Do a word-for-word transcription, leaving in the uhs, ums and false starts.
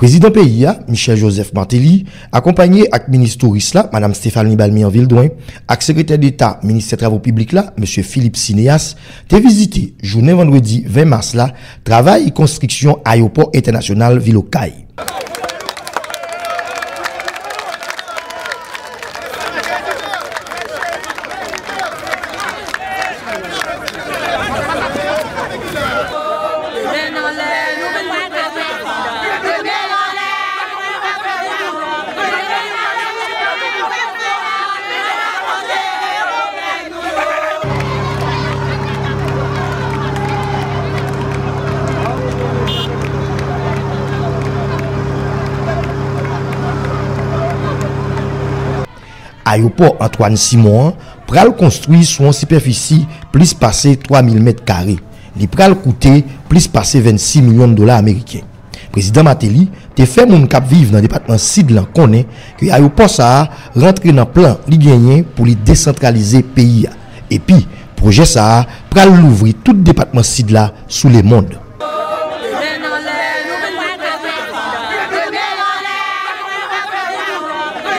Prezidan peyi a, Michel Joseph Martelly, akonpaye ak minis touris la, Madam Stéphanie Balmy-Anvildruen, ak sekretè deta ministè travo piblik la, Mesye Philippe Cinéas, te vizite, jounen vandredi ven mas la, travay konstriksyon ayewopò entènasyonal vil Okay. Ayewopò Antoine Simon an pral konstwi sou yon sipèfisi plis pase twa mil mèt kare. Li pral koute plis pase vennsis milyon dola ameriken. Prezidan Martelly te fè moun k ap viv nan depatman Sid lan konnen ke ayewopò sa a rantre nan plan li genyen pou li desantralize peyi a. Epi, pwojè sa a pral louvri tout depatman Sid la sou lemonn.